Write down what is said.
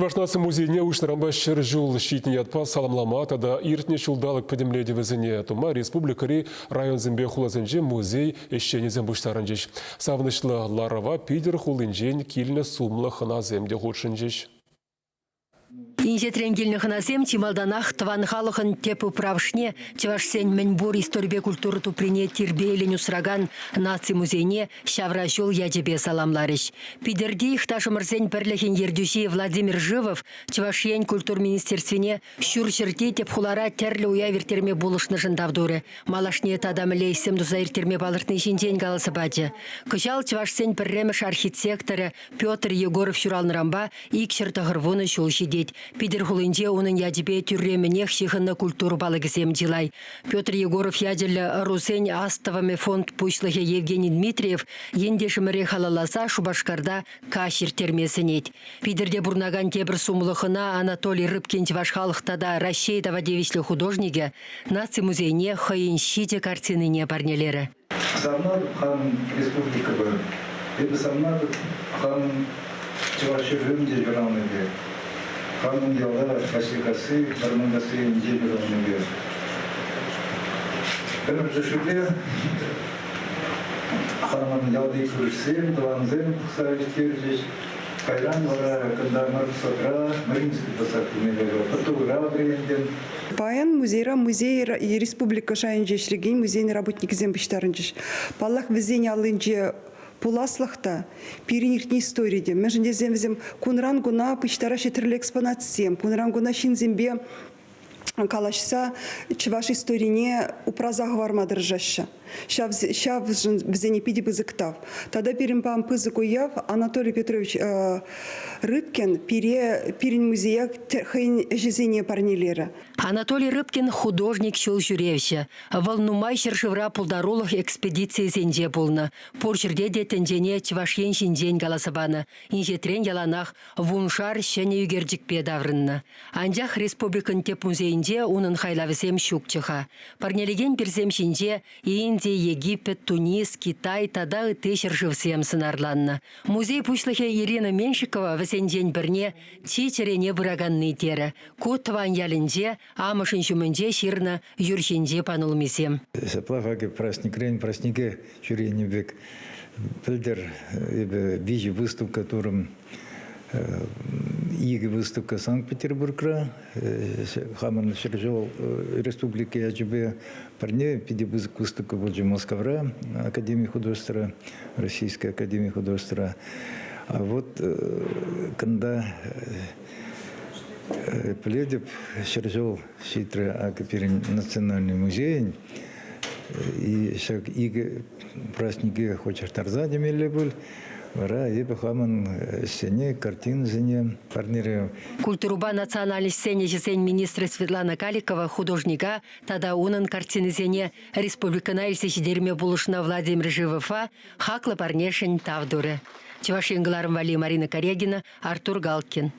Чӑваш наци музейне уҫнӑранпа 100 ҫул ҫитнӗ ятпа саламлама тата иртнӗ ҫулталӑк пӗтӗмлетӗвӗсене тума республикӑри районсемпе хуласенче музей ӗҫченӗсем пуҫтарӑнчӗҫ. Савӑнӑҫлӑ ларӑва Питӗр хулинчен килнӗ сумлӑ хӑнасем те хутшӑнчӗҫ. Инҫетрен килнӗ хӑнасем чи малтанах тӑван халӑхӑн тӗп управӑшне, чӑвашсен мӗнпур историпе культура туприне тирпейлӗн усракан наци музейне ҫавра ҫул ячӗпе саламларӗҫ. Питӗрти йӑхташӑмӑрсен пӗрлӗхӗн ертӳҫи Владимир Живов Чӑваш Ен культура министерствине Ҫурҫӗрти тӗп хулара тӗрлӗ уяв ирттерме пулӑшнӑшӑн тав турӗ. Малашне тата мӗнле ӗҫсем туса ирттерме палӑртни ҫинчен каласа пачӗ. Кӑҫал чӑвашсен пӗрремӗш архитекторӗ Петр Егоров ҫуралнӑранпа 290 ҫул ҫитет. Питӗр хулинче унӑн ячӗпе тӳрремӗнех ҫыхӑннӑ культура палӑкӗсем чылай. Петр Егоров ячӗллӗ ӑрусен астӑвӑмӗ фонд пуҫлӑхӗ Евгений Дмитриев ентешӗмӗре халалласа Шупашкарта каҫ ирттерме сӗнет. Питӗрте пурӑнакан тепӗр сумлӑ хӑна Анатолий Рыбкин чӑваш халӑх тата Раҫҫей тава тивӗҫлӗ художникӗ Наци музейне хӑйӗн ҫичӗ картинине парнелерӗ. Савнатӑп хам республикӑпа. Эпӗ савнатӑп хам Чӑваш ҫӗршывӗнче ҫуралнипе. Хамӑн ялта Ваҫликасси, Вӑрманкасси енче ҫуралнипе. Ӗмӗр тӑршшӗпе хамӑн ялти кӳршӗсем, тӑвансем пӑхса ӳстерчӗҫ. Кайран вара кӑнтӑр Марксотра Мариинский посад темелле ПТУра вӗрентӗм. Паян музейра музей республика шайӗнче ӗҫлекен музейӗн работникӗсем пуҫтарӑнчӗҫ. Паллах, вӗсен аллинче пуласлӑх та, пирӗн иртнӗ истори те. Мӗншӗн тесен вӗсем кунран куна пуҫтараҫҫӗ тӗрлӗ экспонатсем, кунран куна ҫынсемпе калаҫса чӑваш историне упраса хӑварма тӑрӑшаҫҫӗ. Ҫав, ҫавшӑн вӗсене питӗ пысӑк тав. Тата пирӗн пан пысӑк уяв Анатолий Петрович Рыбкин пире пирӗн музея хӑйӗн ӗҫӗсене парнелерӗ. Анатолий Рыбкин художник ҫул ҫӳревҫӗ. Вӑл нумай ҫӗршывра пултарулӑх экспедицийӗсенче пулнӑ. Пур ҫӗрте те тӗнчене Чӑваш Ен ҫинчен каласа панӑ. Инҫетрен яланах вуншар ҫӗнӗ ӳкерчӗкпе таврӑннӑ. Анчах республикӑн тӗп музейӗнче унӑн хайлавӗсем ҫукчӗ-ха. Парнелекен пирсем ҫинче Инди, Египет, Тунис, Китай тата ытти ҫӗршывсем сӑнарланнӑ. Музей пуҫлӑхӗ Ирина Меньшикова вӗсенчен пӗрне чи чӗрене пыраканни терӗ. Ку тӑван ялӗнче амӑшӗн ҫумӗнче ҫырнӑ юр ҫинчи панулмисем. Ҫапла хакӗ праҫникрен праҫнике ҫӳренӗ пек. Пӗлтӗр эпӗ виҫӗ выставка турӑм. Икӗ выставка Санкт-Петербургра, хамӑн ҫӗршыв республика ячӗпе пӗрне питӗ пысӑк выставка пулчӗ Мускавра, Академия художества, Российская академия художества. А вот кунта пӗлетӗп, ҫӗршыв ҫитрӗ акӑ пирӗн национальный музейӗн и ҫак икӗ праҫнике хочӑртарса темелле пуль. Вара эпӗ хамӑн ӗҫсене, картинӑсене парнерем. Культурӑпа национальноҫсен ӗҫӗсен министрӗ Светлана Каликова художника тата унӑн картинисене республикӑна илсе ҫитерме пулӑшнӑ Владимир Живова хаклӑ парнешӗн тав турӗ. Чӑваш Ен кӑларӑм валли Марина Карягина, Артур Галкин.